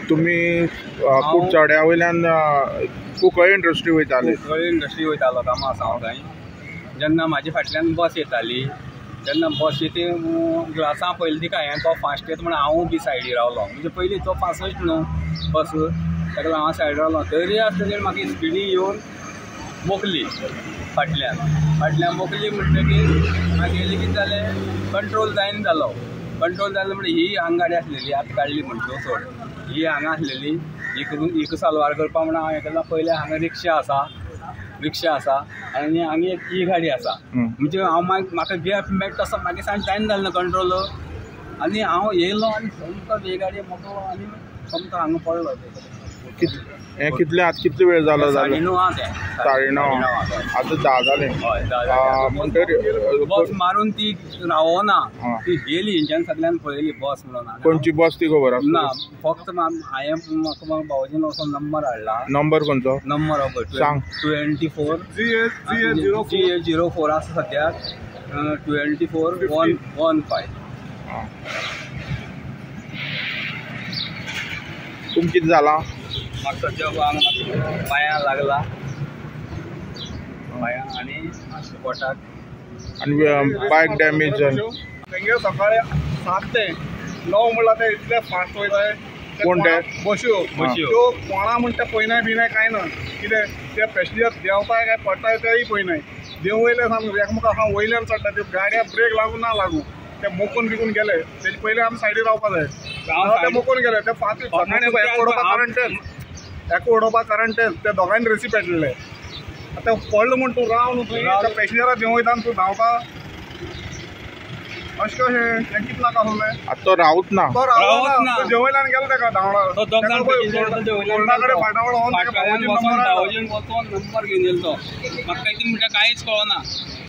तुमी कुडचड्या वयल्यान कुंकळ्ळे इंडस्ट्री वयताले. कुंकळ्ळे इंडस्ट्री वयतालो, कामां आसा हांव थंय. जेन्ना म्हाजे फाटल्यान बस येताली तेन्ना बसी ती ग्लासां पयली तिका हांवें तो फास्ट येता म्हणून हांवूय बी सायडी रावलो. म्हणजे पयलीं तो फास्टच न्हू बस, ताका लागून हांव सायडी रावलो. तरी आसतना म्हाका स्पिडी येवन मोखली फाटल्यान. फाटल्यान मोखली म्हणटकीर मागीर कितें जालें, कंट्रोल जायना जालो. कंट्रोल जालो म्हणजे ही हांगा गाडी आसलेली आतां काडली म्हणटा सोड, ही हांगा आसलेली हिका साल्वार करपा म्हणून हांवें केला. पयलें हांगा रिक्षा आसा, रिक्षा आसा आनी हांगा एक ही गाडी आसा. म्हणजे हांव मागीर म्हाका गॅप मेळटा तसो मागीर सामकें जायना जालें ना कंट्रोल आनी हांव येयलो आनी सोमतो ही गाडी मोखलो आनी सोमतो हांगा पडलो. हें कितले आतां कितले वेळ जालो? 9:30 आहा तें. 9:30 आतां 10 जालें. हय 10 जालें. म्हणटकीर बस मारून ती रावना, ती गेली. हेंच्यान सगळ्यान पळयली बस म्हणून. खंयची बस ती खबर आसा ना, फक्त हांवें म्हाका भावोजीन वचोन नंबर हाडला. नंबर खंयचो? नंबर सांग. 24 GA 04 आसा सद्याक. 24 115. तुमकां कितें जालां? म्हाका सद्या हांगा पांया लागला, पांया आनी मातशें पोटाक आनी बायक डॅमेज जाली. तेंगे सकाळी 7 ते 9 म्हणल्यार ते इतले फास्ट वयताय. कोण ते? बश्यो. त्यो कोणा म्हण ते पळयनाय बिनाय कांय ना. कितें ते पॅसेंजर देंवताय काय पडटाय तेय पळयनाय. देंवयले सामके एकामेका वयल्यान चडटा. त्यो गाडयाक ब्रेक लागूं ना लागूं ते मोखून बिकून गेले. तेजे पयलीं आमी सायडीर रावपा जाय. ते मोखून गेले ते फास्ट सकाळीं एका उडोवपा कारण तेच, एका उडोवपा कारण तेच. ते दोगांयनी रेसी पेटलेले. आतां पडलो म्हूण तूं राव न्हू थंय, त्या पॅसेंजराक देंवयता आनी तूं धांवता अशें कशें? तें कितें नाका आसलें. आतां तो रावत ना, तो रावना, तो देंवयल्यान गेलो ताका धांवडा. कोणा कडेन फाटाफाट वचोन नंबर घेवन येयलो तो. म्हाका कितें म्हणटा कांयच कळना.